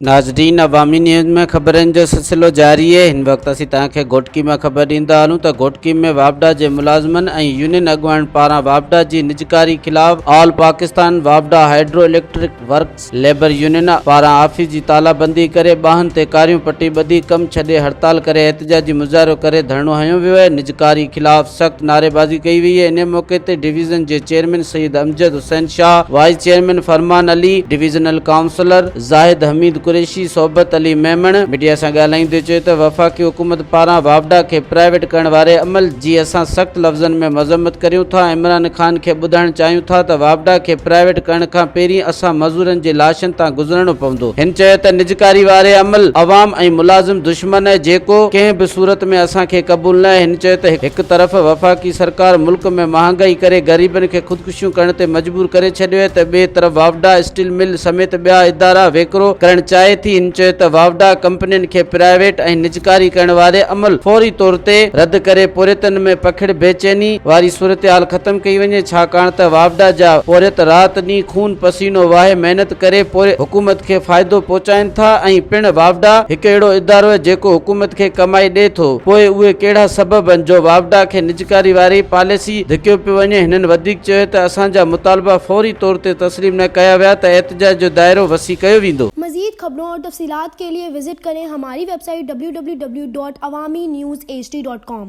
ناظرين عوامي نيوز ۾ خبرن جو سلسلو جاري اهي هن وقت اسين توهان کي گهوٽڪي مان خبر ڏيندا هلون ته گهوٽڪي ۾ واپڊا جي ملازمن ۽ يونين اڳواڻن پاران واپڊا جي نجڪاري خلاف آل پاڪستان واپڊا hydro electric works labour union پاران آفيس جي تالا بندي ڪري ٻانهن تي ڪاريون پٽي ٻڌي ڪم ڇڏي هڙتال ڪري احتجاجي مظاهرو ڪري ڌرڻو هنيو ويو آهي نجڪاري خلاف سخت نعريبازي ڪئي وئي آهي انهي موقعي تي ڊويزن جي chairman Syed Amjad Hussain Shah, vice chairman Farman Ali, divisional councillor Zahid Hameed Qureshi, Sohbat Ali Memon media سان ڳالهائيندي چيو ته وفاقي حڪومت پاران واپڊا کي پرائيويٽ ڪرڻ واري عمل جي اسان سخت لفظن ۾ مذمت ڪريون ٿا، عمران خان کي ٻڌائڻ چاهيون ٿا ته واپڊا کي پرائيويٽ ڪرڻ کان پهرين اسان مزورن جي لاشن تان گذرڻو پوندو. هن چيو ته نجڪاري واري عمل عوام ۽ ملازم دشمن آهي جيڪو ڪنهن به صورت ۾ اسان کي قبول ناهي هن چيو ته هڪ طرف وفاقي سرڪار ملڪ ۾ مهانگائي ڪري غريبن کي خودڪشيون ڪرڻ تي مجبور ڪري ڇڏيو آهي ته ٻئي طرف واوڊا اسٽيل مل سميت ٻيا ادارا ويڪرو ڪرڻ چاهي ٿي هن چيو ته واوڊا ڪمپنين کي پرائيويٽ ۽ نجڪاري ڪرڻ واري عمل فوري طور تي رد ڪري پورهيتن ۾ پکڙ بيچيني واري صورتحال ختم ڪئي وڃي ڇاڪاڻ ته واوڊا جا پورهيت رات ڏينهن خون پسينو واهي محنت ڪري پوء حڪومت کي فائدو پهچائين ٿا ۽ پڻ واوڊا هڪ اهڙو ادارو آهي جيڪو حڪومت کي ڪمائي ڏئي ٿو پوء اهي ڪهڙا سبب آهن جو واوڊا کي نجڪاري واري پاليسي ڌڪيو پيو وڃي هنن وڌيڪ چيو ته اسان جا مطالبا فوري طور تي تسليم نه ڪيا ويا ته احتجاج جو دائرو وسيع ڪيو ويندو. مزيد خبرون اور تفصيلات کے لئے وزٽ ڪرين ھماري web site www.awamiNewsHD.com.